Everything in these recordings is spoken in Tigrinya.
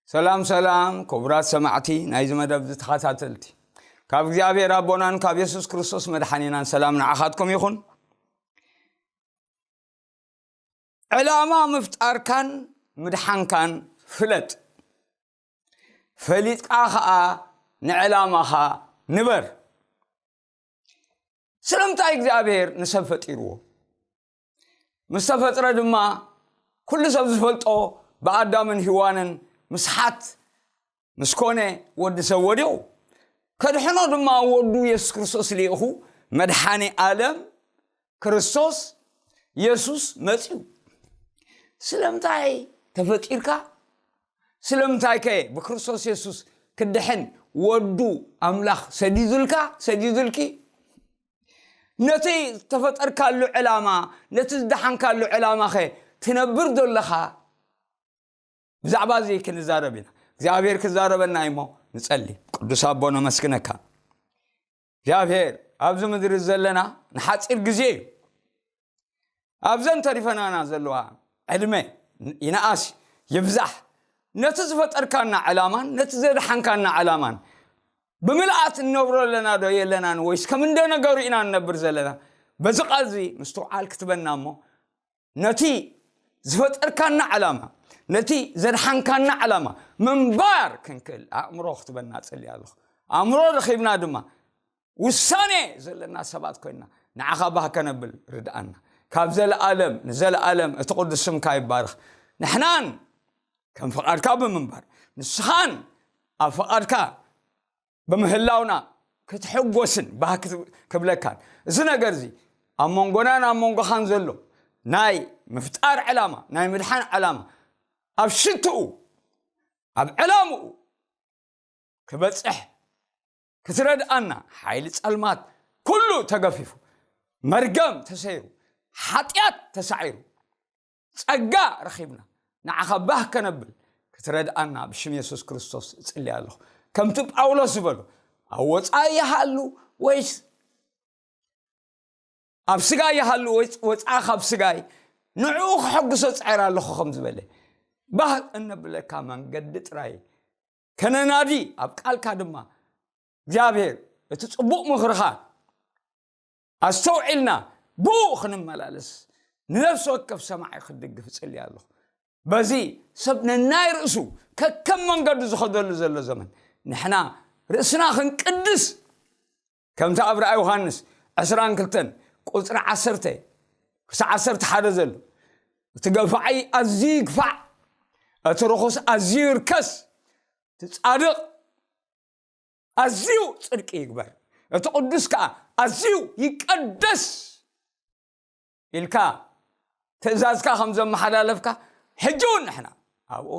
ሰላም ሰላም ክቡራት ሰማዕቲ ናይዚ መደብ ዝተኸታተልቲ፣ ካብ እግዚኣብሔር ኣቦናን ካብ የሱስ ክርስቶስ መድሓኒናን ሰላም ንዓኻትኩም ይኹን። ዕላማ ምፍጣርካን ምድሓንካን ፍለጥ፣ ፈሊጥካ ኸኣ ንዕላማኻ ንበር። ስለምንታይ እግዚኣብሔር ንሰብ ፈጢርዎ? ምስ ተፈጥረ ድማ ኩሉ ሰብ ዝፈልጦ ብኣዳምን ሂዋንን ምስሓት ምስ ኮነ ወዲ ሰብ ወዲቑ። ከድሕኖ ድማ ወዱ የሱስ ክርስቶስ ልኢኹ፣ መድሓኒ ዓለም ክርስቶስ የሱስ መጺኡ። ስለምንታይ ተፈጢርካ? ስለምንታይከ ብክርስቶስ የሱስ ክድሕን ወዱ ኣምላኽ ሰዲዱልካ፣ ሰዲዱልኪ? ነቲ ዝተፈጠርካሉ ዕላማ፣ ነቲ ዝደሓንካሉ ዕላማኸ ትነብር ዶ ኣለኻ? ብዛዕባ እዚ ክንዛረብ ኢና። እግዚኣብሔር ክዛረበና እዩ እሞ ንጸሊ። ቅዱስ ኣቦ ነመስግነካ። እግዚኣብሔር ኣብዚ ምድሪ ዘለና ንሓጺር ግዜ እዩ። ኣብዘን ተሪፈናና ዘለዋ ዕድመ ይንኣስ ይብዛሕ፣ ነቲ ዝፈጠርካና ዕላማን ነቲ ዘድሓንካና ዕላማን ብምልኣት እንነብሮ ኣለና ዶ የለናን? ወይስ ከም እንደ ነገሩ ኢና እንነብር ዘለና? በዚ ቃል እዚ ምስትውዓል ክትበና እሞ ነቲ ዝፈጠርካና ዕላማ፣ ነቲ ዘድሓንካና ዕላማ ምንባር ክንክእል ኣእምሮ ክትበና ጸልያ ኣለኹ። ኣእምሮ ረኺብና ድማ ውሳኔ ዘለና ሰባት ኮይና ንዓኻ ባህ ከነብል ርድኣና። ካብ ዘለኣለም ንዘለኣለም እቲ ቅዱስ ስምካ ይባረኽ። ንሕናን ከም ፍቓድካ ብምንባር፣ ንስኻን ኣብ ፍቓድካ ብምህላውና ክትሕጎስን ባህ ክት-፣ ክብለካን፣ እዚ ነገር እዚ ኣብ መንጎናን ኣብ መንጎኻን ዘሎ ናይ ምፍጣር ዕላማ፣ ናይ ምድሓን ዕላማ ኣብ ሽትኡ፣ ኣብ ዕላምኡ ክበጽሕ ክትረድኣና፣ ሓይሊ ጸልማት ኩሉ ተገፊፉ፣ መርገም ተሰይሩ፣ ሓጢኣት ተሳዒሩ፣ ጸጋ ረኺብና ንዓኻ ባህ ከነብል ክትረድኣና ብሽም የሱስ ክርስቶስ እጽሊ ኣለኹ። ከምቲ ጳውሎስ ዝበሎ፣ ኣብ ወጻኢ ይሃሉ ወይስ ኣብ ስጋ ይሃሉ ወይስ ወጻኢ ካብ ስጋይ፣ ንዕኡ ክሐጉሶ ጸዕር ኣለኹ ከም ዝበለ፣ ባህ እነብለካ መንገዲ ጥራይ ከነናዲ፣ ኣብ ቃልካ ድማ እግዚኣብሔር እቲ ጽቡቕ ምኽርኻ ኣስተውዒልና ብኡ ክንመላለስ፣ ንነፍሲ ወከፍ ሰማዒ ክትድግፍ እጽሊ ኣለኹ። በዚ ሰብ ነናይ ርእሱ ከከም መንገዱ ዝኸደሉ ዘሎ ዘመን፣ ንሕና ርእስና ክንቅድስ፣ ከምቲ ኣብ ራእይ ዮሃንስ ዕስራን ክልተን ቁጽሪ ዓሰርተ ክሳዕ ዓሰርተ ሓደ ዘሎ፣ እቲ ገፋዒ ኣዝዩ ይግፋዕ፣ እቲ ርኹስ ኣዝዩ ይርከስ፣ እቲ ጻድቕ ኣዝዩ ጽድቂ ይግበር፣ እቲ ቅዱስ ከኣ ኣዝዩ ይቀደስ ኢልካ ትእዛዝካ ከም ዘመሓላለፍካ፣ ሕጂ እውን ንሕና ኣብኡ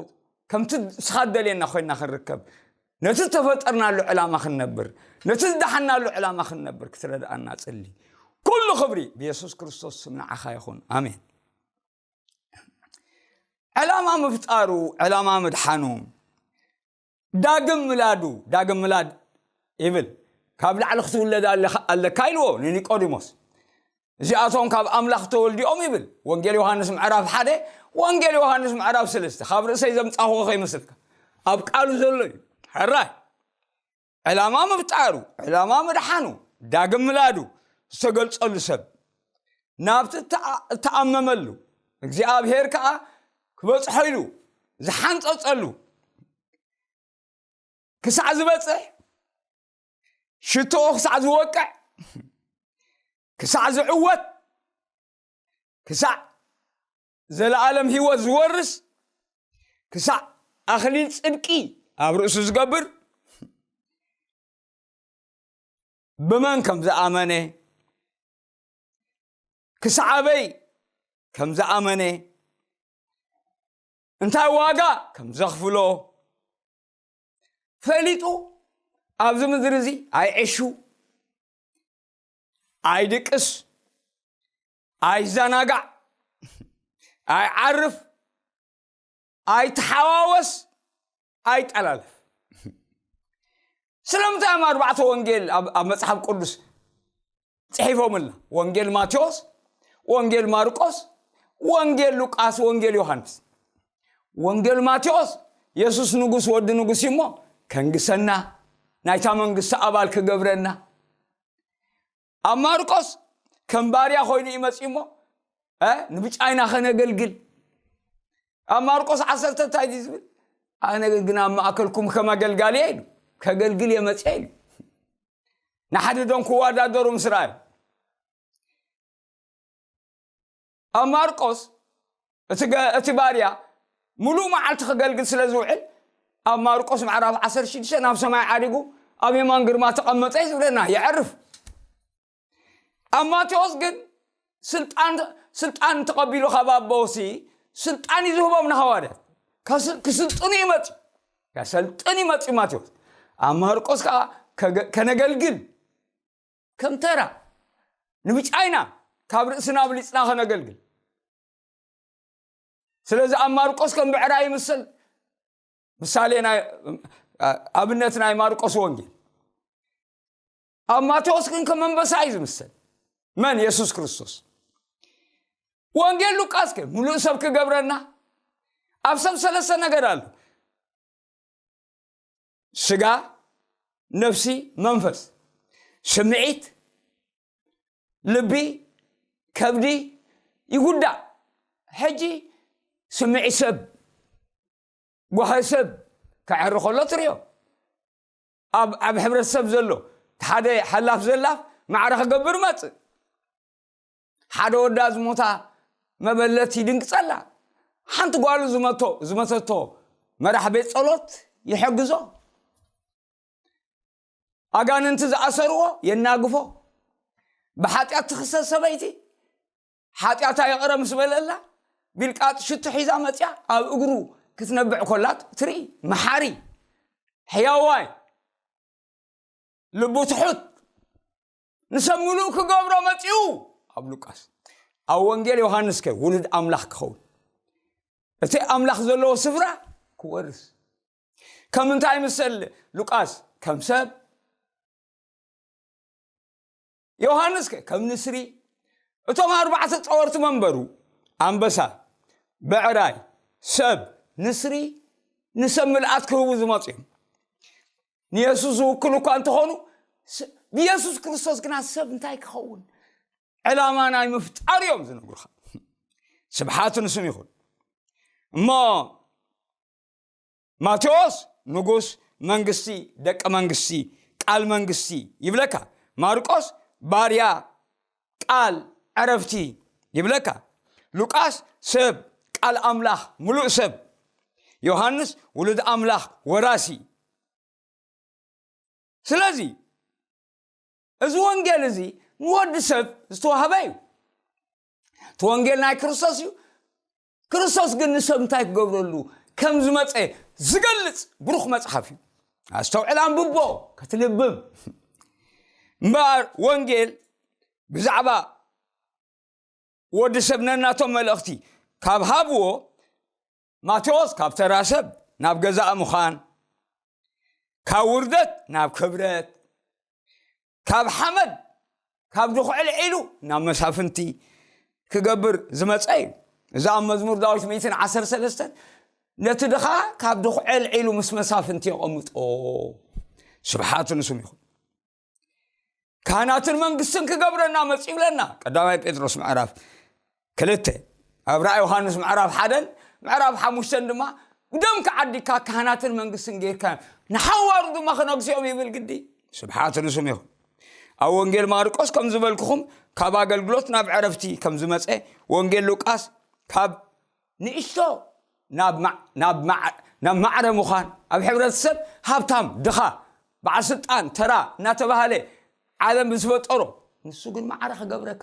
ከምቲ ንስኻ እትደልየና ኮይንና ክንርከብ፣ ነቲ ዝተፈጠርናሉ ዕላማ ክንነብር፣ ነቲ ዝደሓንናሉ ዕላማ ክንነብር ክትረድኣና ጽሊ። ኩሉ ክብሪ ብየሱስ ክርስቶስ ስም ንዓኻ ይኹን። ኣሜን። ዕላማ ምፍጣሩ፣ ዕላማ ምድሓኑ፣ ዳግም ምላዱ፣ ዳግም ምላድ ይብል። ካብ ላዕሊ ክትውለድ ኣለኻ-፣ ኣለካ ኢልዎ ንኒቆዲሞስ። እዚኣቶም ካብ ኣምላኽ ተወልዲኦም ይብል ወንጌል ዮሃንስ ምዕራፍ ሓደ፣ ወንጌል ዮሃንስ ምዕራፍ ሰለስተ። ካብ ርእሰይ ዘምጻኽዎ ከይመስልካ፣ ኣብ ቃሉ ዘሎ እዩ። ሕራይ። ዕላማ ምፍጣሩ፣ ዕላማ ምድሓኑ፣ ዳግም ምላዱ ዝተገልጸሉ ሰብ፣ ናብቲ እተኣ-፣ እተኣመመሉ እግዚኣብሔር ከኣ ክበጽሖ ኢሉ ዝሓንጸጸሉ ክሳዕ ዝበጽሕ፣ ሽቶኡ ክሳዕ ዝወቅዕ፣ ክሳዕ ዝዕወት፣ ክሳዕ ዘለኣለም ህይወት ዝወርስ፣ ክሳዕ ኣኽሊል ጽድቂ ኣብ ርእሱ ዝገብር፣ ብመን ከም ዝኣመነ፣ ክሳዕ ኣበይ ከም ዝኣመነ፣ እንታይ ዋጋ ከም ዘኽፍሎ ፈሊጡ፣ ኣብዚ ምድሪ እዚ ኣይዕሹ፣ ኣይድቅስ፣ ኣይዘናጋዕ፣ ኣይዓርፍ፣ ኣይተሓዋወስ፣ ኣይጠላለፍ። ስለምንታይ እዮም ኣርባዕተ ወንጌል ኣብ፣ ኣብ መጽሓፍ ቅዱስ ጽሒፎምልና? ወንጌል ማቴዎስ፣ ወንጌል ማርቆስ፣ ወንጌል ሉቃስ፣ ወንጌል ዮሃንስ። ወንጌል ማቴዎስ የሱስ ንጉስ፣ ወዲ ንጉስ እዩ እሞ ከንግሰና፣ ናይታ መንግስቲ ኣባል ክገብረና። ኣብ ማርቆስ ከም ባርያ ኮይኑ ይመጽእ እሞ እ ንብጫይና ከነገልግል። ኣብ ማርቆስ ዓሰርተ እንታይ ድዩ ዝብል? ኣነ ግን ኣብ ማእከልኩም ከም ኣገልጋሊ እየ ኢሉ። ከገልግል እየ መጽእ ኢሉ። ንሓደ ዶም ክወዳደሩ ምስ ረኣዩ። ኣብ ማርቆስ እቲ ገ- እቲ ባርያ ምሉእ መዓልቲ ክገልግል ስለ ዝውዕል፣ ኣብ ማርቆስ ምዕራፍ ዓሰርተ ሽዱሽተ ናብ ሰማይ ዓሪጉ ኣብ የማን ግርማ ተቐመጠ እዩ ዝብለና፣ የዕርፍ። ኣብ ማቴዎስ ግን ስልጣን ስልጣን ተቐቢሉ ካብ ኣቦሲ ስልጣን እዩ ዝህቦም ንሃዋርያት። ከስ- ክስልጥኑ ይመጽ ከሰልጥን ይመጽ ማቴዎስ። ኣብ ማርቆስ ከዓ ከገ- ከነገልግል ከም ተራ ንብጫይና ካብ ርእስና ብሊጽና ከነገልግል። ስለዚ ኣብ ማርቆስ ከም ብዕራይ ይምሰል። ምሳሌ ናይ ኣብነት ናይ ማርቆስ ወንጌል። ኣብ ማቴዎስ ግን ከም ኣንበሳ እዩ ዝምሰል። መን? የሱስ ክርስቶስ። ወንጌል ሉቃስ ከ ምሉእ ሰብ ክገብረና? ኣብ ሰብ ሰለስተ ነገር ኣሎ። ስጋ፣ ነፍሲ፣ መንፈስ። ስምዒት፣ ልቢ፣ ከብዲ ይጉዳእ። ሕጂ ስምዒት ሰብ፣ ጓሂ ሰብ ከዕሪ ከሎ ትሪኦ። ኣብ ኣብ ሕብረተሰብ ዘሎ ሓደ ሓላፍ ዘላፍ ማዕረ ክገብር መጽእ። ሓደ ወዳ ዝሞታ መበለት ይድንግጸላ። ሓንቲ ጓሉ ዝመቶ ዝመተቶ መራሕ ቤት ጸሎት ይሕግዞ። ኣጋንንቲ ዝኣሰርዎ የናግፎ። ብሓጢኣት ትኽሰስ ሰበይቲ ሓጢኣታ ይቕረ ምስ በለላ፣ ቢልቃጥ ሽቱ ሒዛ መጽያ ኣብ እግሩ ክትነብዕ ኮላት ትርኢ። መሓሪ፣ ሕያዋይ፣ ልቡ ትሑት፣ ንሰብ ምሉእ ክገብሮ መጺኡ። ኣብ ሉቃስ። ኣብ ወንጌል ዮሃንስ ከ ውሉድ ኣምላኽ ክኸውን፣ እቲ ኣምላኽ ዘለዎ ስፍራ ክወርስ። ከም እንታይ ምሰል ሉቃስ? ከም ሰብ። ዮሃንስ ከ ከም ንስሪ። እቶም ኣርባዕተ ጸወርቲ መንበሩ፣ ኣንበሳ፣ ብዕራይ፣ ሰብ፣ ንስሪ፣ ንሰብ ምልኣት ክህቡ ዝመጹ እዮም። ንየሱስ ዝውክሉ እኳ እንተኾኑ፣ ስ- ብየሱስ ክርስቶስ ግና ሰብ እንታይ ክኸውን ዕላማ ናይ ምፍጣር እዮም ዝነግሩኻ። ስብሓት ንስም ይኹን። እሞ ማቴዎስ ንጉስ መንግስቲ፣ ደቂ መንግስቲ፣ ቃል መንግስቲ ይብለካ። ማርቆስ ባርያ፣ ቃል፣ ዕረፍቲ ይብለካ። ሉቃስ ሰብ፣ ቃል ኣምላኽ፣ ምሉእ ሰብ። ዮሃንስ ውሉድ ኣምላኽ፣ ወራሲ። ስለዚ እዚ ወንጌል እዚ ንወዲ ሰብ ዝተዋህበ እዩ። እቲ ወንጌል ናይ ክርስቶስ እዩ። ክርስቶስ ግን ንሰብ እንታይ ክገብረሉ ከም ዝመጸ ዝገልጽ ብሩኽ መጽሓፍ እዩ። ኣስተውዕል፣ ኣንብቦ፣ ክትልብም። እምበኣር ወንጌል ብዛዕባ ወዲ ሰብ ነናቶም መልእኽቲ ካብ ሃብዎ፣ ማቴዎስ ካብ ተራ ሰብ ናብ ገዛእ ምዃን፣ ካብ ውርደት ናብ ክብረት፣ ካብ ሓመድ፣ ካብ ድኹዒ ኣልዒሉ ናብ መሳፍንቲ ክገብር ዝመጸ እዩ። እዚ ኣብ መዝሙር ዳዊት ሚእትን ዓሰርተ ሰለስተን፣ ነቲ ድኻ ካብ ድኹዒ ኣልዒሉ ምስ መሳፍንቲ የቐምጦ። ስብሓት ንስም ይኹን። ካህናትን መንግስትን ክገብረና መጽ ይብለና። ቀዳማይ ጴጥሮስ ምዕራፍ ክልተ፣ ኣብ ራእይ ዮሃንስ ምዕራፍ ሓደን ምዕራፍ ሓሙሽተን ድማ ብደም ክዓዲካ ካህናትን መንግስትን ጌርካ ንሓዋሩ ድማ ክነግስኦም ይብል ግዲ። ስብሓት ንስም ይኹን። ኣብ ወንጌል ማርቆስ ከም ዝበልኩኹም ካብ ኣገልግሎት ናብ ዕረፍቲ ከም ዝመጸ፣ ወንጌል ሉቃስ ካብ ንእሽቶ ናብ ማ- ናብ ማ- ናብ ማዕረ ምዃን፣ ኣብ ሕብረተሰብ ሃብታም ድኻ፣ በዓል ስልጣን ተራ እናተባህለ ዓለም ብዝፈጠሮ፣ ንሱ ግን ማዕረ ክገብረካ።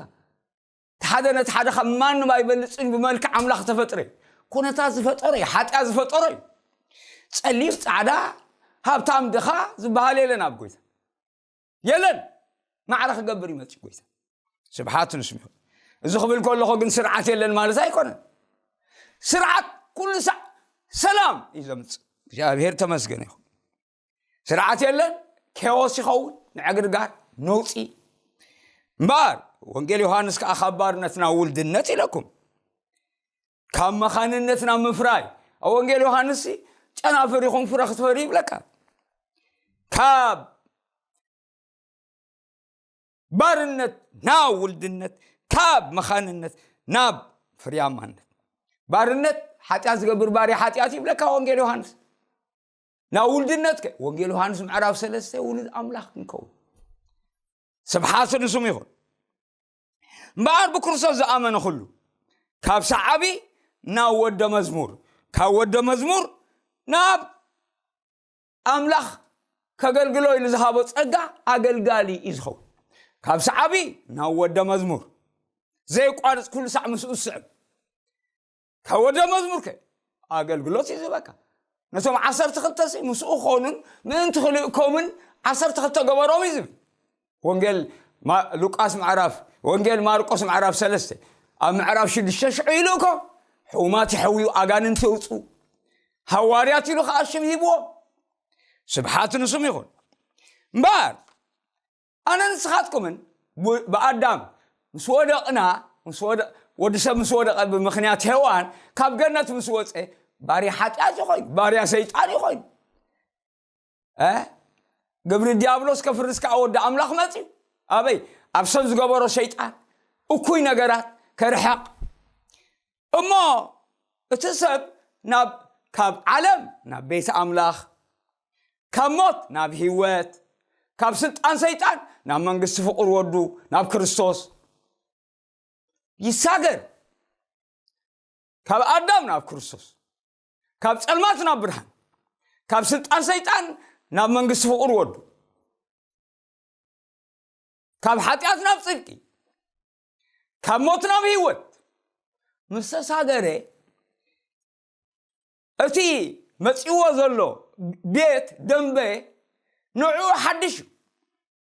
እቲ ሓደ ነቲ ሓደ ካብ ማንም ኣይበልጽን፣ ብመልክዕ ኣምላኽ ተፈጥረ፣ ኩነታት ዝፈጠረ እዩ፣ ሓጢኣት ዝፈጠረ እዩ። ጸሊም ጻዕዳ፣ ሃብታም ድኻ ዝበሃል የለን ኣብ ጎይታ። የለን። ማዕረ ክገብር ይመጽእ ጎይታ። ስብሓት ንስም ይኹን። እዚ ክብል ከለኹ ግን ስርዓት የለን ማለት ኣይኮነን። ስርዓት ኩሉ ሳዕ ሰላም እዩ ዘምጽእ። እግዚኣብሔር ተመስገን ይኹን። ስርዓት የለን፣ ኬዎስ ይኸውን፣ ንዕግርጋር፣ ነውጺ። እምበኣር ወንጌል ዮሃንስ ከኣ ካብ ባርነት ናብ ውልድነት ኢለኩም፣ ካብ መኻንነት ናብ ምፍራይ። ኣብ ወንጌል ዮሃንስ ሲ ጨናፍር ይኹን ፍረ ክትፈሪ ይብለካ። ካብ ባርነት ናብ ውልድነት፣ ካብ መኻንነት ናብ ፍርያማነት። ባርነት፣ ሓጢኣት ዝገብር ባርያ ሓጢኣት ይብለካ ወንጌል ዮሃንስ። ናብ ውልድነት ከ ወንጌል ዮሃንስ ምዕራፍ ሰለስተ ውሉድ ኣምላኽ ክንከውን። ስብሓት ንስሙ ይኹን። እምበኣር ብክርስቶስ ዝኣመነ ኩሉ ካብ ሰዓቢ ናብ ወደ መዝሙር፣ ካብ ወደ መዝሙር ናብ ኣምላኽ ከገልግሎ ኢሉ ዝሃቦ ጸጋ ኣገልጋሊ እዩ ዝኸውን። ካብ ሰዓቢ ናብ ወደ መዝሙር ዘይቋርጽ ኩሉ ሳዕ ምስኡ ዝስዕብ። ካብ ወደ መዝሙር ከ ኣገልግሎት እዩ ዝህበካ። ነቶም ዓሰርተ ክልተ ሲ ምስኡ ክኾኑን ምእንቲ ክልእኮምን ዓሰርተ ክልተ ገበሮም እዩ ዝብል። ወንጌል ማ-፣ ሉቃስ ምዕራፍ፣ ወንጌል ማርቆስ ምዕራፍ ሰለስተ፣ ኣብ ምዕራፍ ሽዱሽተ ሽዑ ይልእኮ፣ ሕሙማት ይሕውዩ፣ ኣጋንንቲ የውፅኡ፣ ሃዋርያት ኢሉ ከዓ ሽም ሂብዎ። ስብሓት ንስም ይኹን። እምበኣር ኣነ ንስኻትኩምን ብ-፣ ብኣዳም ምስ ወደቕና፣ ምስ ወደ-፣ ወዲ ሰብ ምስ ወደቐ ብምኽንያት ሄዋን ካብ ገነት ምስ ወፀ፣ ባርያ ሓጢኣት እዩ ኮይኑ፣ ባርያ ሰይጣን እዩ ኮይኑ። እ? ግብሪ ዲያብሎስ ከፍርስ ከዓ ወዲ ኣምላኽ መፅዩ። ኣበይ? ኣብ ሰብ ዝገበሮ ሰይጣን እኩይ ነገራት ከርሕቕ። እሞ እቲ ሰብ ናብ፣ ካብ ዓለም ናብ ቤት ኣምላኽ፣ ካብ ሞት ናብ ህይወት፣ ካብ ስልጣን ሰይጣን ናብ መንግስቲ ፍቕር ወዱ ናብ ክርስቶስ ይሳገር። ካብ ኣዳም ናብ ክርስቶስ፣ ካብ ጸልማት ናብ ብርሃን፣ ካብ ስልጣን ሰይጣን ናብ መንግስቲ ፍቕር ወዱ፣ ካብ ሓጢኣት ናብ ጽድቂ፣ ካብ ሞት ናብ ህይወት ምስ ተሳገረ፣ እቲ መጺዎ ዘሎ ቤት ደንበ ንዕኡ ሓድሽ እዩ።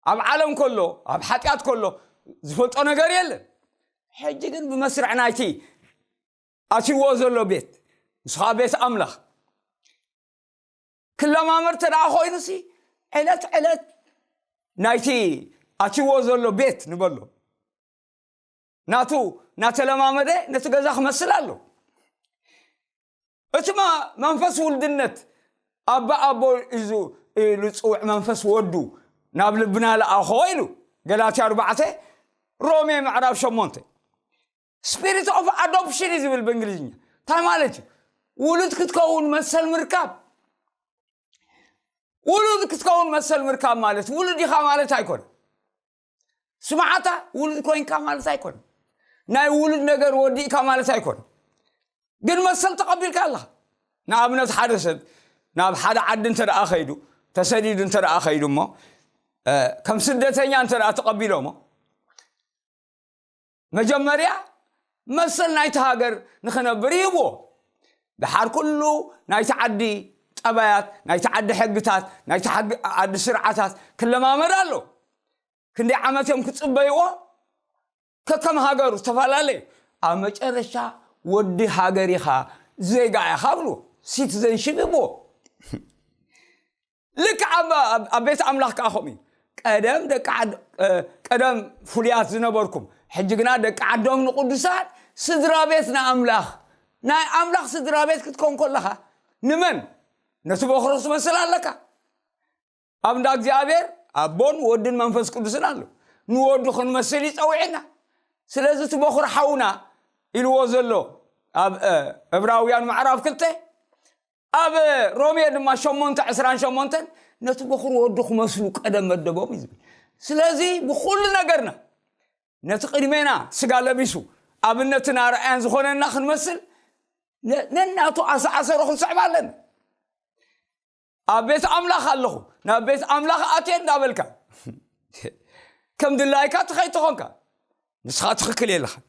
ኣብ ዓለም ከሎ፣ ኣብ ሓጢኣት ከሎ ዝፈልጦ ነገር የለን። ሕጂ ግን ብመስርዕ ናይቲ ኣትይዎ ዘሎ ቤት፣ ንሱ ኸዓ ቤት ኣምላኽ ክለማመድ እንተ ደኣ ኮይኑሲ፣ ዕለት ዕለት ናይቲ ኣትይዎ ዘሎ ቤት ንበሎ፣ ናቱ እናተለማመደ ነቲ ገዛ ክመስል ኣሎ። እቲ መ-፣ መንፈስ ውልድነት፣ ኣባ ኣቦ እዩ ኢሉ ዝጽውዕ መንፈስ ወዱ ናብ ልብና ለኣኾ ኢሉ፣ ገላትያ ኣርባዕተ፣ ሮሜ ምዕራፍ ሸሞንተ። ስፒሪት ኦፍ ኣዶፕሽን እዩ ዝብል ብእንግሊዝኛ። እንታይ ማለት እዩ? ውሉድ ክትከውን መሰል ምርካብ። ውሉድ ክትከውን መሰል ምርካብ ማለት ውሉድ ኢኻ ማለት ኣይኮነን። ስምዓታ ውሉድ ኮይንካ ማለት ኣይኮነን። ናይ ውሉድ ነገር ወዲእካ ማለት ኣይኮነን። ግን መሰል ተቐቢልካ ኣለኻ። ንኣብነት ሓደ ሰብ ናብ ሓደ ዓዲ እንተ ደኣ ኸይዱ፣ ተሰዲዱ እንተ ደኣ ኸይዱ እሞ፣ እ፣ ከም ስደተኛ እንተ ደኣ ተቐቢሎሞ፣ መጀመርያ መሰል ናይቲ ሃገር ንኽነብር ይህብዎ። ደሓር ኩሉ ናይቲ ዓዲ ጠባያት፣ ናይቲ ዓዲ ሕግታት፣ ናይቲ ሓግ-፣ ዓዲ ስርዓታት ክለማመድ ኣሎ። ክንደይ ዓመት እዮም ክጽበይዎ? ከከም ሃገሩ ዝተፈላለየ። ኣብ መጨረሻ ወዲ ሃገር ኢኻ፣ ዜጋ ኢኻ ብልዎ፣ ሲቲዘንሺፕ ይብዎ። ልክዕ ኣብ፣ ኣብ፣ ኣብ ቤት ኣምላኽ ከኣ ከምኡ እዩ። ቀደም ደቂ ዓድ-፣ እ፣ ቀደም ፍሉያት ዝነበርኩም፣ ሕጂ ግና ደቂ ዓዶም ንቅዱሳን፣ ስድራ ቤት ንኣምላኽ። ናይ ኣምላኽ ስድራ ቤት ክትከውን ከለኻ፣ ንመን? ነቲ በኹሩ ክትመስል ኣለካ። ኣብ እንዳ እግዚኣብሔር ኣቦን ወድን መንፈስ ቅዱስን ኣሎ። ንወዱ ክንመስል እዩ ጸዊዕና። ስለዚ እቲ በኹር ሓውና ኢልዎ ዘሎ ኣብ፣ እ፣ ዕብራውያን ምዕራፍ ክልተ፣ ኣብ ሮሜ ድማ ሸሞንተ ዕስራን ሸሞንተን፣ ነቲ በኹር ወዱ ክመስሉ ቀደም መደቦም እዩ ዝብል። ስለዚ ብኹሉ ነገርና ነቲ ቅድሜና ስጋ ለቢሱ ኣብነትን ኣርኣያን ዝኾነና ክንመስል ነ-፣ ነናቱ ኣሰኣሰሮ ክንስዕብ ኣለና። ኣብ ቤት ኣምላኽ ኣለኹ፣ ናብ ቤት ኣምላኽ ኣትየ እንዳበልካ ከም ድላይካ ትኸይድ ተኾንካ፣ ንስኻ ትኽክል የለኻን።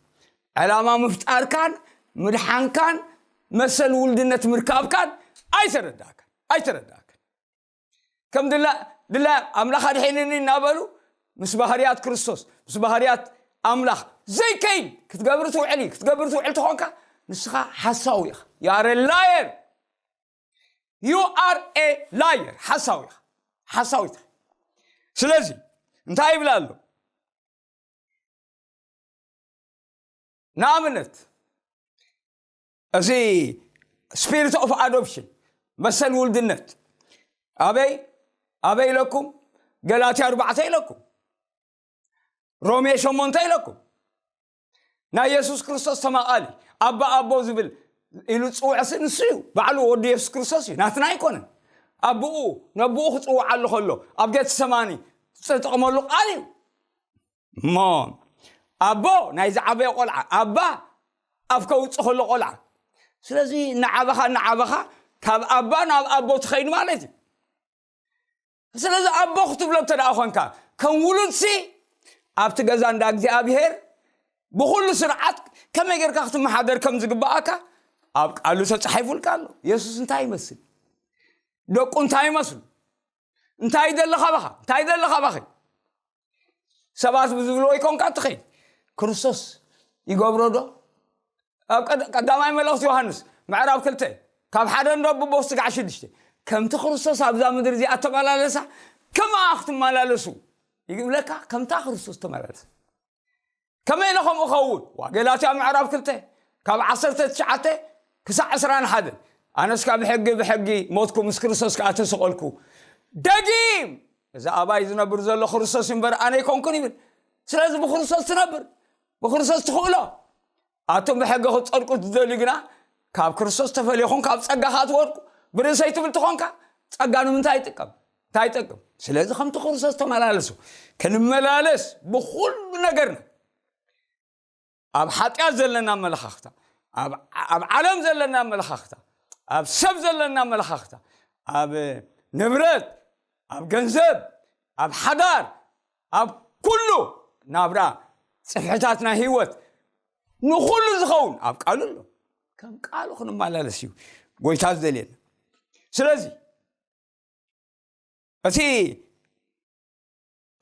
ዕላማ ምፍጣርካን ምድሓንካን መሰል ውልድነት ምርካብካን ኣይተረዳእካን፣ ኣይተረዳእካን። ከም ድላ-፣ ድላይ ኣምላኽ ኣድሒንኒ እናበሉ ምስ ባህርያት ክርስቶስ፣ ምስ ባህርያት ኣምላኽ ዘይከይድ ክትገብር ትውዕል እዩ። ክትገብር ትውዕል ተኾንካ፣ ንስኻ ሓሳዊ ኢኻ። You are a liar. You are a liar. ሓሳዊ ኢኻ። ሓሳዊት ኢኻ። ስለዚ እንታይ ይብል ኣሎ? ንኣብነት፣ እዚ ስፒሪት ኦፍ ኣዶፕሽን፣ መሰል ውልድነት ኣበይ ኣበይ ኢለኩም? ገላትያ ኣርባዕተ ኢለኩም፣ ሮሜ ሸሞንተ ኢለኩም። ናይ የሱስ ክርስቶስ ተማቓሊ፣ ኣባ ኣቦ ዝብል ኢሉ ዝፅውዕ ሲ ንሱ እዩ። ባዕሉ ወዲ የሱስ ክርስቶስ እዩ፣ ናትና ኣይኮነን። ኣቦኡ ነቦኡ ክፅውዓሉ ከሎ ኣብ ጌተሰማኒ ዝተጠቕመሉ ቃል እዩ። እሞ ኣቦ ናይ ዝዓበየ ቆልዓ፣ ኣባ ኣፍ ከውፅእ ከሎ ቆልዓ። ስለዚ እናዓበኻ እናዓበኻ ካብ ኣባ ናብ ኣቦ ትኸይድ ማለት እዩ። ስለዚ ኣቦ ክትብሎ እንተ ደኣ ኾንካ፣ ከም ውሉድሲ ኣብቲ ገዛ እንዳ እግዚኣብሔር ብኹሉ ስርዓት ከመይ ጌርካ ክትመሓደር ከም ዝግብኣካ ኣብ ቃሉ ተጻሒፉልካ ኣሎ። የሱስ እንታይ ይመስል? ደቁ እንታይ ይመስሉ? እንታይ ይደሊ ካባኻ? እንታይ ይደሊ ካባኺ? ሰባት ብዝብልዎ ይኮንካ ትኸይድ። ክርስቶስ ይገብሮ ዶ? ኣብ ቀድ-፣ ቀዳማይ መልእኽቲ ዮሃንስ ምዕራፍ ክልተ ካብ ሓደ እንዶ ብቦ ስጋዕ ሽዱሽተ፣ ከምቲ ክርስቶስ ኣብዛ ምድሪ እዚኣ ተመላለሳ፣ ከምኣ ክትመላለሱ ይብለካ። ከምታ ክርስቶስ ተመላለስ። ከመይ ኢለ ከምኡ ኸውን? ዋ፣ ገላትያ ምዕራፍ ክልተ ካብ ዓሰርተ ትሽዓተ ክሳዕ ዕስራን ሓደን፣ ኣነስ ካብ ሕጊ ብሕጊ ሞትኩ፣ ምስ ክርስቶስ ከኣ ተሰቐልኩ። ደጊም እዚ ኣባይ ዝነብር ዘሎ ክርስቶስ እምበር ኣነ ኣይኮንኩን ይብል። ስለዚ ብክርስቶስ ትነብር፣ ብክርስቶስ ትኽእሎ። ኣቱም ብሕጊ ክትጸድቁ ትደልዩ ግና፣ ካብ ክርስቶስ ተፈሊኹም ካብ ጸጋ ከኣ ትወድቁ። ብርእሰይ ትብል ትኾንካ፣ ጸጋ ንምንታይ ይጥቀም? እንታይ ይጠቅም? ስለዚ ከምቲ ክርስቶስ ተመላለሱ። ክንመላለስ ብኹሉ ነገርና፣ ኣብ ሓጢኣት ዘለና ኣመለኻኽታ፣ ኣብ፣ ኣብ ዓለም ዘለና ኣመለኻኽታ፣ ኣብ ሰብ ዘለና ኣመለኻኽታ፣ ኣብ ንብረት፣ ኣብ ገንዘብ፣ ኣብ ሓዳር፣ ኣብ ኩሉ ናብራ፣ ጽፍሕታት ናይ ህይወት፣ ንኹሉ ዝኸውን ኣብ ቃሉ ኣሎ። ከም ቃሉ ክንመላለስ እዩ ጎይታ ዝደልየና። ስለዚ እቲ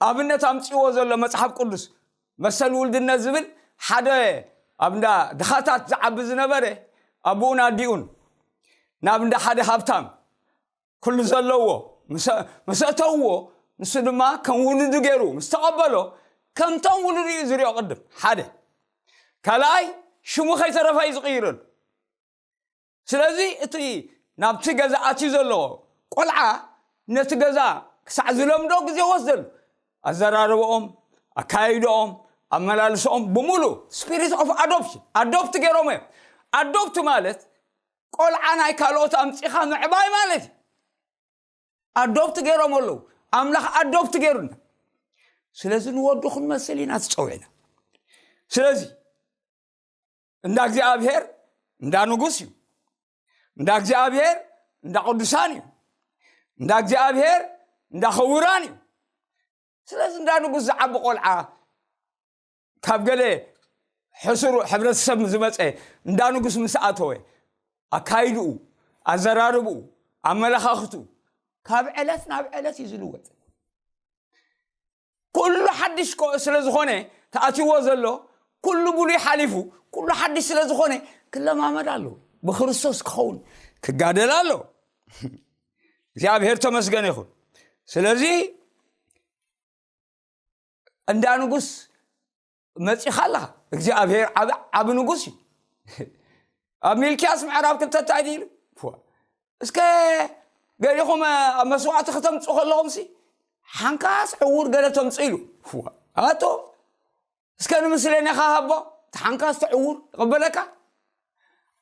ኣብነት ኣምጺዎ ዘሎ መጽሓፍ ቅዱስ፣ መሰል ውልድነት ዝብል፣ ሓደ ኣብ እንዳ ድኻታት ዝዓቢ ዝነበረ ኣቦኡን ኣዲኡን ናብ እንዳ ሓደ ሃብታም ኩሉ ዘለዎ ምስ፣ ምስ ኣተውዎ፣ ንሱ ድማ ከም ውሉዱ ገይሩ ምስ ተቐበሎ፣ ከምቶም ውሉዱ እዩ ዝሪኦ ቅድም ሓደ። ካልኣይ፣ ሽሙ ከይተረፈ እዩ ዝቕይረሉ። ስለዚ እቲ ናብቲ ገዛ ኣትዩ ዘሎ ቆልዓ ነቲ ገዛ ክሳዕ ዝለምዶ ግዜ ወስደሉ። ኣዘራርባኦም፣ ኣካይድኦም፣ ኣመላልስኦም ብምሉ ስፒሪት ኦፍ ኣዶፕሽን፣ ኣዶፕት ገይሮም እዮም። ኣዶፕት ማለት ቆልዓ ናይ ካልኦት ኣምጺኻ ምዕባይ ማለት እዩ። ኣዶፕት ገይሮም ኣለዉ። ኣምላኽ ኣዶፕት ገይሩና። ስለዚ ንወዱ ክንመስል ኢና ተጸዊዕና። ስለዚ እንዳ እግዚኣብሔር እንዳ ንጉስ እዩ። እንዳ እግዚኣብሔር እንዳ ቅዱሳን እዩ። እንዳ እግዚኣብሔር እንዳ ኽቡራን እዩ። ስለዚ እንዳ ንጉስ ዝዓቢ ቆልዓ ካብ ገለ ሕሱር ሕብረተሰብ ዝመጸ እንዳ ንጉስ ምስ ኣተወ፣ ኣካይድኡ፣ ኣዘራርብኡ፣ ኣመለኻኽቱ ካብ ዕለት ናብ ዕለት እዩ ዝልወጥ። ኩሉ ሓድሽ ኮ-፣ ስለ ዝኾነ ተኣትይዎ ዘሎ፣ ኩሉ ብሉይ ሓሊፉ፣ ኩሉ ሓድሽ ስለ ዝኾነ ክለማመድ ኣለዎ። ብክርስቶስ ክኸውን ክጋደል ኣለዎ። እግዚኣብሔር ተመስገነ ይኹን። ስለዚ እንዳ ንጉስ መጺኻ ኣለኻ። እግዚኣብሔር ዓብ-፣ ዓቢ ንጉስ እዩ። ኣብ ሚልክያስ ምዕራፍ ክልተ እንታይ ድዩ ኢሉ? ፎ-፣ እስከ ገሊኹም ኣብ መስዋዕቲ ከተምጽኡ ከለኹምሲ፣ ሓንካስ ዕዉር ገለ ተምጽኡ ኢሉ። ፎ-፣ ኣቶ፣ እስከ ንምስሌኔኻ ሃቦ፣ እቲ ሓንካስ እቲ ዕዉር ይቕበለካ።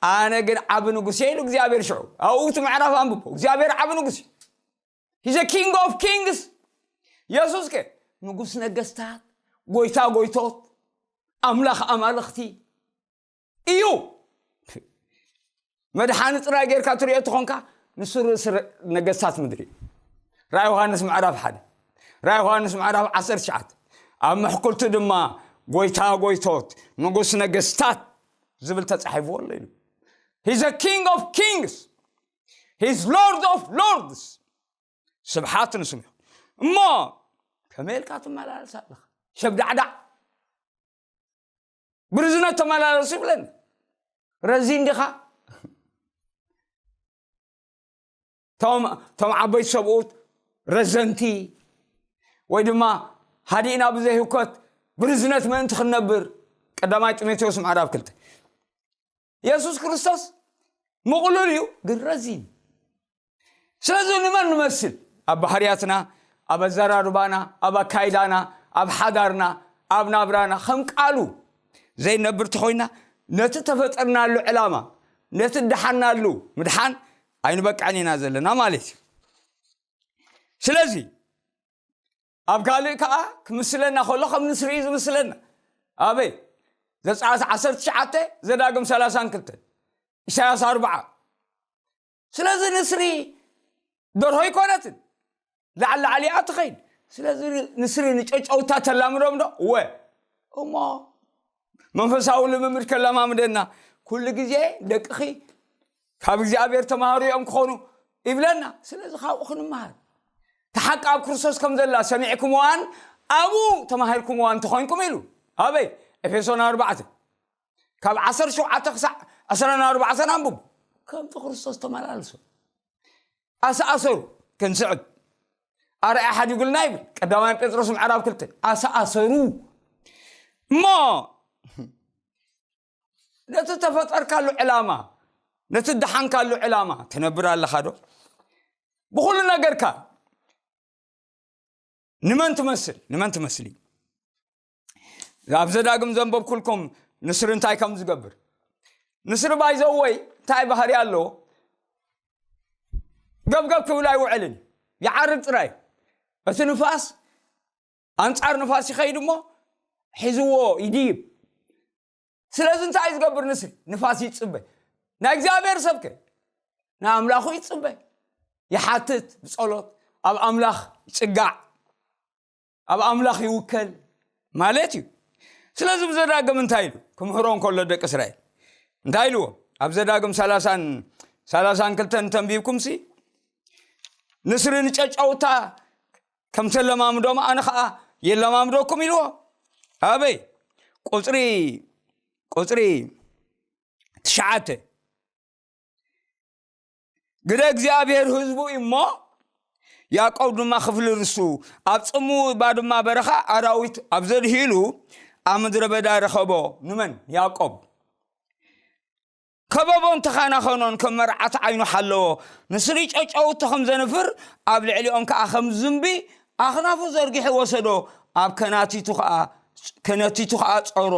ኣነ ግን ዓቢ ንጉስ እየ ኢሉ እግዚኣብሔር ሽዑ። ኣብኡ እቲ ምዕራፍ ኣንብቦ። እግዚኣብሔር ዓቢ ንጉስ እዩ። He's a king of kings። የሱስ ከ ንጉስ ነገስታት፣ ጎይታ ጎይቶት፣ ኣምላኽ ኣማልኽቲ እዩ። መድሓኒ ጥራይ ጌርካ ትሪኦ ተኾንካ፣ ንሱ ርእሲ ረ-፣ ነገስታት ምድሪ እዩ። ራእይ ዮሃንስ ምዕራፍ ሓደ፣ ራእይ ዮሃንስ ምዕራፍ ዓሰርተ ትሽዓተ፣ ኣብ ምሕኩልቱ ድማ ጎይታ ጎይቶት፣ ንጉስ ነገስታት ዝብል ተጻሒፍዎ ኣሎ ኢሉ። He's a king of kings። He's Lord of lords። ስብሓት ንስሙ ይኹን። እሞ ከመይ ኢልካ ትመላለስ ኣለኻ? ሸብዳዕዳዕ ብርዝነት ተመላለሱ ይብለኒ። ረዚን ዲኻ? ቶም፣ ቶም ዓበይቲ ሰብኡት ረዘንቲ ወይ ድማ ሃዲእና ብዘይህውከት ብርዝነት ምእንቲ ክንነብር፣ ቀዳማይ ጢሞቴዎስ ምዕራፍ ክልተ። የሱስ ክርስቶስ ምቕሉል እዩ፣ ግን ረዚን። ስለዚ ንመን ንመስል? ኣብ ባህርያትና፣ ኣብ ኣዘራርባና፣ ኣብ ኣካይዳና፣ ኣብ ሓዳርና፣ ኣብ ናብራና ከም ቃሉ ዘይነብር ተኾይና፣ ነቲ ተፈጠርናሉ ዕላማ፣ ነቲ ደሓናሉ ምድሓን ኣይንበቅዕን ኢና ዘለና ማለት እዩ። ስለዚ ኣብ ካልእ ከኣ ክምስለና ከሎ ከም ንስሪ እዩ ዝምስለና። ኣበይ? ዘጸኣት ዓሰርተ ትሽዓተ፣ ዘዳግም ሰላሳን ክልተን፣ ኢሳያስ ኣርብዓ። ስለዚ ንስሪ ደርሆ ኣይኮነትን፣ ላዕሊ ላዕሊ እያ ትኸይድ። ስለዚ ንስሪ ንጨጨውታ ተላምዶም ዶ? እወ። እሞ መንፈሳዊ ልምምድ ከለማምደና፣ ኩሉ ግዜ ደቅኺ ካብ እግዚኣብሔር ተማሃሩ እዮም ክኾኑ ይብለና። ስለዚ ካብኡ ክንመሃር፣ ተሓቂ ኣብ ክርስቶስ ከም ዘላ ሰሚዕኩምዋን ኣብኡ ተማሂርኩምዋን እንተኾይንኩም ኢሉ። ኣበይ? ኤፌሶን ኣርባዕተ፣ ካብ ዓሰርተ ሸውዓተ ክሳዕ ዕስራን ኣርባዕተን ኣንብቡ። ከምቲ ክርስቶስ ተመላልሶ፣ ኣሰኣሰሩ። ክንስዕብ ኣርኣያ ሓዲጉልና ይብል ቀዳማይ ጴጥሮስ ምዕራፍ ክልተ። ኣሰኣሰሩ። እሞ ነቲ ተፈጠርካሉ ዕላማ፣ ነቲ ደሓንካሉ ዕላማ ትነብር ኣለኻ ዶ? ብኹሉ ነገርካ ንመን ትመስል? ንመን ትመስሊ? ኣብ ዘዳግም ዘንበብኩልኩም ንስሪ እንታይ ከም ዝገብር። ንስሪ ባይዘወይ እንታይ ባህሪ ኣለዎ? ገብገብ ክብል ኣይውዕልን። ይዓርብ ጥራይ። እቲ ንፋስ ኣንጻር ንፋስ ይኸይድ እሞ ሒዝዎ ይድይብ። ስለዚ እንታይ እዩ ዝገብር ንስሪ? ንፋስ ይጽበ። ናይ እግዚኣብሔር ሰብከ ንኣምላኹ ይጽበ። ይሓትት ብጸሎት፣ ኣብ ኣምላኽ ይጽጋዕ፣ ኣብ ኣምላኽ ይውከል ማለት እዩ። ስለዚ ብዘዳግም እንታይ ኢሉ ክምህሮ እንከሎ ደቂ እስራኤል እንታይ ኢልዎ? ኣብ ዘዳግም ሰላሳን፣ ሰላሳን ክልተን ተንቢብኩምሲ፣ ንስሪ ንጨጨውታ ከም ተለማምዶም ኣነ ኸኣ የለማምደኩም ኢልዎ። ኣበይ? ቁጽሪ፣ ቁጽሪ ትሽዓተ። ግደ እግዚኣብሔር ህዝቡ እዩ እሞ፣ ያዕቆብ ድማ ክፍሊ ርስቱ። ኣብ ጽምው ባድማ በረኻ ኣራዊት ኣብ ዘድህይሉ ኣብ ምድረ በዳ ረኸቦ። ንመን? ያዕቆብ። ከበቦን ተኻናኸኖን ከም መርዓት ዓይኑ ሓለዎ። ንስሪ ጨጨውቶ ከም ዘንፍር፣ ኣብ ልዕሊኦም ከኣ ከም ዝንቢ ኣኽናፉ ዘርጊሑ ወሰዶ። ኣብ ከናቲቱ ከኣ፣ ከነቲቱ ከኣ ጾሮ።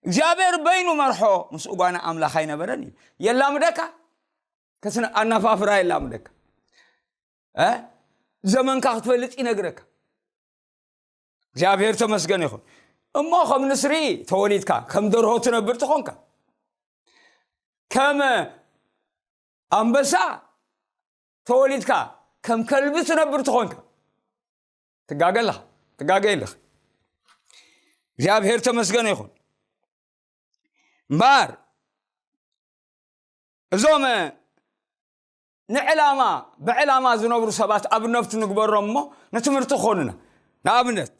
እግዚኣብሔር በይኑ መርሖ፣ ምስ እጓነ ኣምላኽ ኣይነበረን እዩ። የላምደካ፣ ከስነ-፣ ኣናፋፍራ የላምደካ። እ? ዘመንካ ክትፈልጥ ይነግረካ። እግዚኣብሔር ተመስገን ይኹን። እሞ ከም ንስሪ ተወሊድካ፣ ከም ደርሆ ትነብር ተኾንካ፣ ከም ኣንበሳ ተወሊድካ፣ ከም ከልቢ ትነብር ተኾንካ፣ ትጋገ ኣለኻ፣ ትጋገ የለኽ። እግዚኣብሔር ተመስገን ይኹን። እምበኣር እዞም ንዕላማ፣ ብዕላማ ዝነብሩ ሰባት ኣብነት ንግበሮም እሞ ንትምህርቲ ክኾኑና። ንኣብነት፣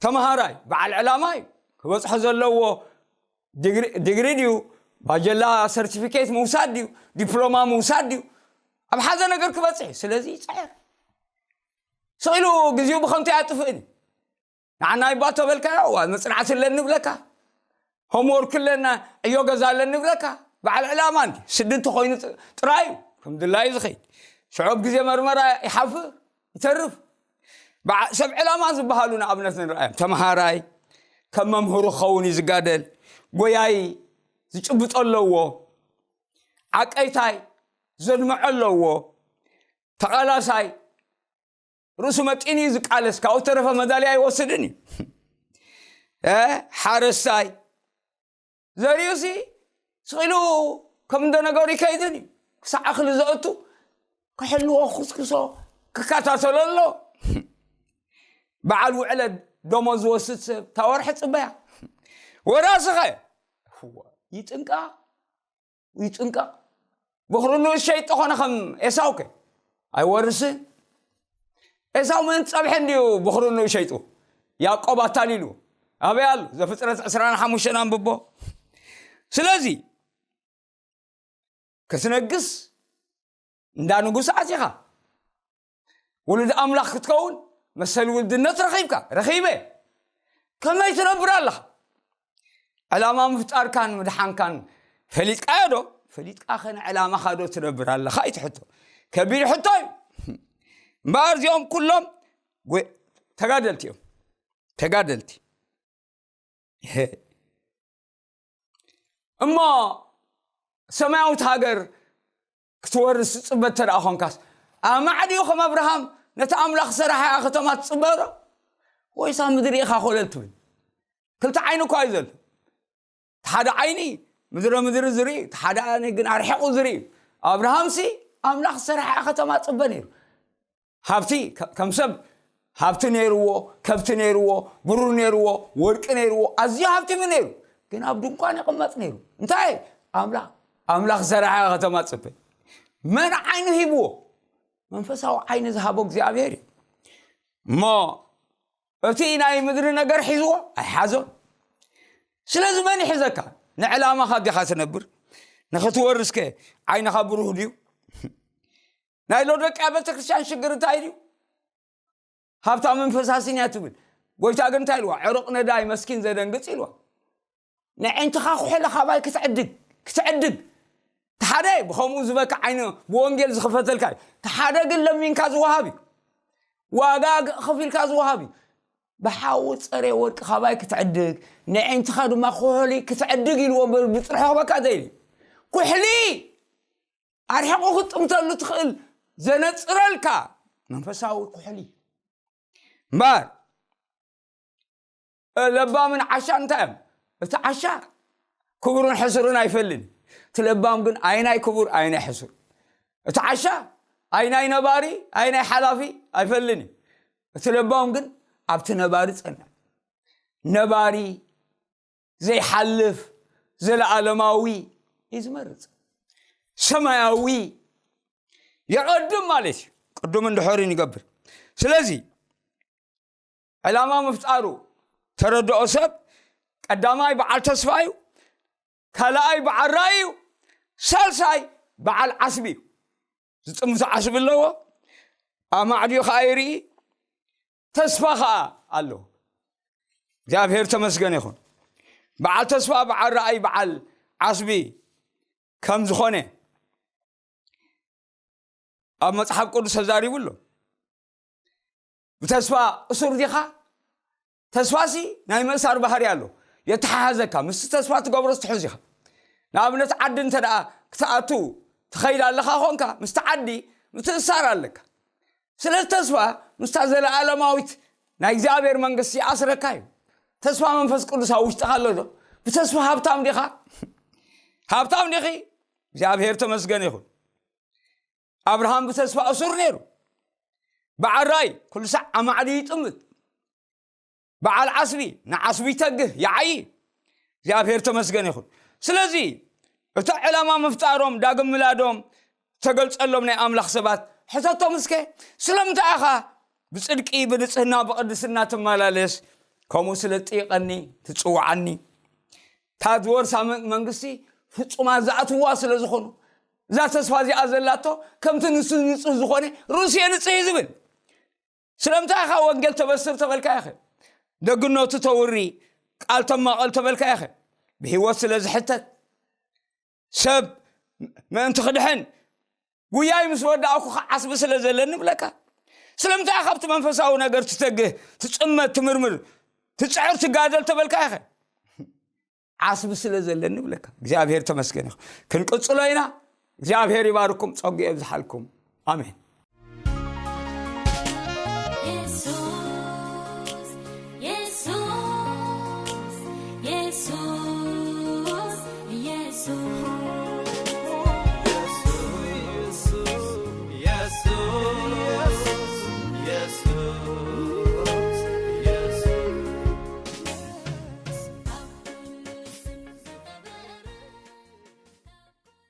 ተምሃራይ በዓል ዕላማ እዩ። ክበጽሖ ዘለዎ ዲግሪ፣ ዲግሪ ድዩ፣ ባጀላ ሰርቲፊኬት ምውሳድ ድዩ፣ ዲፕሎማ ምውሳድ ድዩ፣ ኣብ ሓደ ነገር ክበጽሕ እዩ። ስለዚ ይጽዕር። ስቕ ኢሉ ግዜኡ ብኸንቱ ኣየጥፍእን እዩ። ንዓና ይባ ተበልካዮ፣ እዋ፣ መጽናዕቲ ኣለኒ ይብለካ፣ ሆምወርክ ኣለና፣ ዕዮ ገዛ ኣለኒ ይብለካ። በዓል ዕላማ እንዲ ስዲ እንተኾይኑ ጥ-፣ ጥራይ እዩ ከም ድላዩ ዝኸይድ። ሽዑ ኣብ ግዜ መርመራ ይሓፍር፣ ይተርፍ። በዓ-፣ ሰብ ዕላማ ዝበሃሉ ንኣብነት ንርኣዮም። ተምሃራይ ከም መምህሩ ክኸውን እዩ ዝጋደል። ጎያይ ዝጭብጦ ኣለዎ። ዓቀይታይ ዘድምዖ ኣለዎ። ተቓላሳይ ርእሱ መጢኑ እዩ ዝቃለስ፣ ካብኡ ተረፈ መዳልያ ኣይወስድን እዩ። እ፣ ሓረስታይ ዘሪኡሲ ስቕ ኢሉ ከም እንደ ነገሩ ይከይድን እዩ። ክሳዕ እኽሊ ዘእቱ ክሕልዎ፣ ክስክሶ፣ ክከታተሎ ኣሎ። በዓል ውዕለት ደሞዝ ዝወስድ ሰብ እታ ወርሒ ጽበያ። ወራስኸ ይጥንቃ፣ ይጥንቀቕ። በኹሪ ንኡስ ሸይጡ ኾነ ከም ኤሳውከ ኣይወርስን። ኤሳው ምእንቲ ጸብሒ እንድዩ በኹሪ ንኡስ ሸይጡ። ያዕቆብ ኣታሊሉ። ኣበይ ኣሎ? ዘፍጥረት ዕስራን ሓሙሽተን ኣንብቦ። ስለዚ ክትነግስ እንዳ ንጉስ ኣቲኻ። ውሉድ ኣምላኽ ክትከውን መሰል ውልድነት ረኺብካ፣ ረኺበ። ከመይ ትነብር ኣለኻ? ዕላማ ምፍጣርካን ምድሓንካን ፈሊጥካዮ ዶ? ፈሊጥካ ኸ ንዕላማኻ ዶ ትነብር ኣለኻ? እዩ እቲ ሕቶ። ከቢድ ሕቶ እዩ። እምበኣር እዚኦም ኩሎም ጎ- ተጋደልቲ እዮም። ተጋደልቲ። እሞ ሰማያዊት ሃገር ክትወርስ ትጽበ እንተ ደኣ ኾንካስ፣ ኣማዕድዩ ከም ኣብርሃም ነቲ ኣምላኽ ሰራሓ ከተማ ትጽበ ዶ? ወይስ ኣብ ምድሪ ኢኻ ኮለል ትብል? ክልተ ዓይኒ እኳ እዩ ዘሎ። እቲ ሓደ ዓይኒ ምድረ ምድሪ ዝርኢ፣ እቲ ሓደ ዓይኒ ግን ኣርሒቑ ዝርኢ። ኣብርሃምሲ ኣምላኽ ሰራሓ ከተማ ጽበ ነይሩ። ሃብቲ ከ- ከም ሰብ ሃብቲ ነይርዎ፣ ከብቲ ነይርዎ፣ ብሩር ነይርዎ፣ ወርቂ ነይርዎ፣ ኣዝዩ ሃብቲሙ ነይሩ። ግን ኣብ ድንኳን ይቕመጥ ነይሩ። እንታይ? ኣምላኽ ኣምላኽ ሰራሓ ከተማ ጽበ። መን ዓይኑ ሂብዎ? መንፈሳዊ ዓይኒ ዝሃቦ እግዚኣብሔር እዩ። እሞ እቲ ናይ ምድሪ ነገር ሒዝዎ ኣይሓዞን። ስለዚ መን ይሕዘካ? ንዕላማኻ ዲኻ ትነብር? ንኽትወርስከ ዓይንኻ ብሩህ ድዩ? ናይ ሎዶቅያ ቤተክርስትያን ሽግር እንታይ ድዩ? ሃብታምን ፈሳሲን እያ ትብል። ጎይታ ግን እንታይ ኢልዋ? ዕሩቕ ነዳይ መስኪን ዘደንግጽ ኢልዋ። ንዕንትኻ ኩሕሊ ካባይ ክትዕድግ ክትዕድግ ተሓደ ብኸምኡ ዝበካ ዓይኒ ብወንጌል ዝኽፈተልካ እዩ። ተሓደ ግን ለሚንካ ዝወሃብ እዩ። ዋጋ ከፊልካ ዝወሃብ እዩ። ብሓዊ ጸሬ ወርቂ ካባይ ክትዕድግ፣ ንዕንትኻ ድማ ኩሕሊ ክትዕድግ ኢልዎ እምበር ብጥርሑ ክበካ ዘይል ኩሕሊ ኣርሒቑ ክትጥምተሉ ትኽእል ዘነጽረልካ መንፈሳዊ ኩሕሊ እምበር ለባምን ዓሻ እንታይ እዮም? እቲ ዓሻ ክቡርን ሕሱርን ኣይፈልኒ። እቲ ለባም ግን ኣይናይ ክቡር ኣይናይ ሕሱር። እቲ ዓሻ ኣይናይ ነባሪ ኣይናይ ሓላፊ ኣይፈልኒ። እቲ ለባም ግን ኣብቲ ነባሪ ጸንዕ። ነባሪ ዘይሓልፍ ዘለዓለማዊ እዩ ዝመርጽ። ሰማያዊ የቐድም ማለት እዩ። ቅዱም እንድሕርን ይገብር። ስለዚ ዕላማ ምፍጣሩ ተረድኦ ሰብ ቀዳማይ በዓል ተስፋ እዩ፣ ካልኣይ በዓል ራእይ እዩ፣ ሳልሳይ በዓል ዓስቢ እዩ። ዝጥምቶ ዓስቢ ኣለዎ፣ ኣማዕድዩ ከዓ ይርኢ፣ ተስፋ ከዓ ኣለዎ። እግዚኣብሔር ተመስገን ይኹን። በዓል ተስፋ፣ በዓል ራእይ፣ በዓል ዓስቢ ከም ዝኾነ ኣብ መጽሓፍ ቅዱስ ተዛሪቡ ኣሎ። ብተስፋ እሱር ዲኻ? ተስፋሲ ናይ ምእሳር ባህሪ ኣሎ። የተሓሓዘካ፣ ምስቲ ተስፋ ትገብሮ ትሕዝ ኢኻ። ንኣብነት ዓዲ እንተ ደኣ ክትኣቱ ትኸይድ ኣለኻ ኾንካ፣ ምስቲ ዓዲ ምትእሳር ኣለካ። ስለዚ ተስፋ ምስታ ዘለኣለማዊት ናይ እግዚኣብሔር መንግስቲ ይኣስረካ እዩ። ተስፋ መንፈስ ቅዱስ ኣብ ውሽጥኻ ኣሎ ዶ? ብተስፋ ሃብታም ዲኻ? ሃብታም ዲኺ? እግዚኣብሔር ተመስገን ይኹን። ኣብርሃም ብተስፋ እሱር ነይሩ። በዓል ራእይ ኩሉ ሳዕ ኣማዕድዩ ይጥምት። በዓል ዓስቢ ንዓስቢ ይተግህ፣ ይዓዪ። እግዚኣብሔር ተመስገን ይኹን። ስለዚ እቲ ዕላማ ምፍጣሮም፣ ዳግም ምላዶም፣ ተገልጸሎም ናይ ኣምላኽ ሰባት ሕተቶም እስከ፣ ስለምንታይ ኢኻ ብጽድቂ፣ ብንጽህና፣ ብቕድስና ትመላለስ? ከምኡ ስለ ትጥይቐኒ፣ ትጽውዓኒ። እታ ዝወርሳ መ- መንግስቲ ፍጹማት ዝኣትዋ ስለ ዝኾኑ፣ እዛ ተስፋ እዚኣ ዘላቶ ከምቲ ንሱ ንጹህ ዝኾነ ርእሱ የንጽህ እዩ ዝብል። ስለምንታይ ኢኻ ወንጌል ተበስር ተበልካ ኢኸ? ደግነቱ ተውሪ፣ ቃል ተማቐል ተበልካ ኢኸ? ብህይወት ስለ ዝሕተት፣ ሰብ ምእንቲ ክድሕን ጉያይ ምስ ወዳእኩ ዓስቢ ስለ ዘለኒ ብለካ። ስለምንታይ ኢኻ ኣብቲ መንፈሳዊ ነገር ትተግህ፣ ትጽመት፣ ትምርምር፣ ትጽዕር፣ ትጋደል ተበልካ ኢኸ? ዓስቢ ስለ ዘለኒ ብለካ። እግዚኣብሔር ተመስገን ይኹን። ክንቅጽሎ ኢና። እግዚኣብሔር ይባርኩም፣ ጸጉ የብዝሓልኩም። ኣሜን።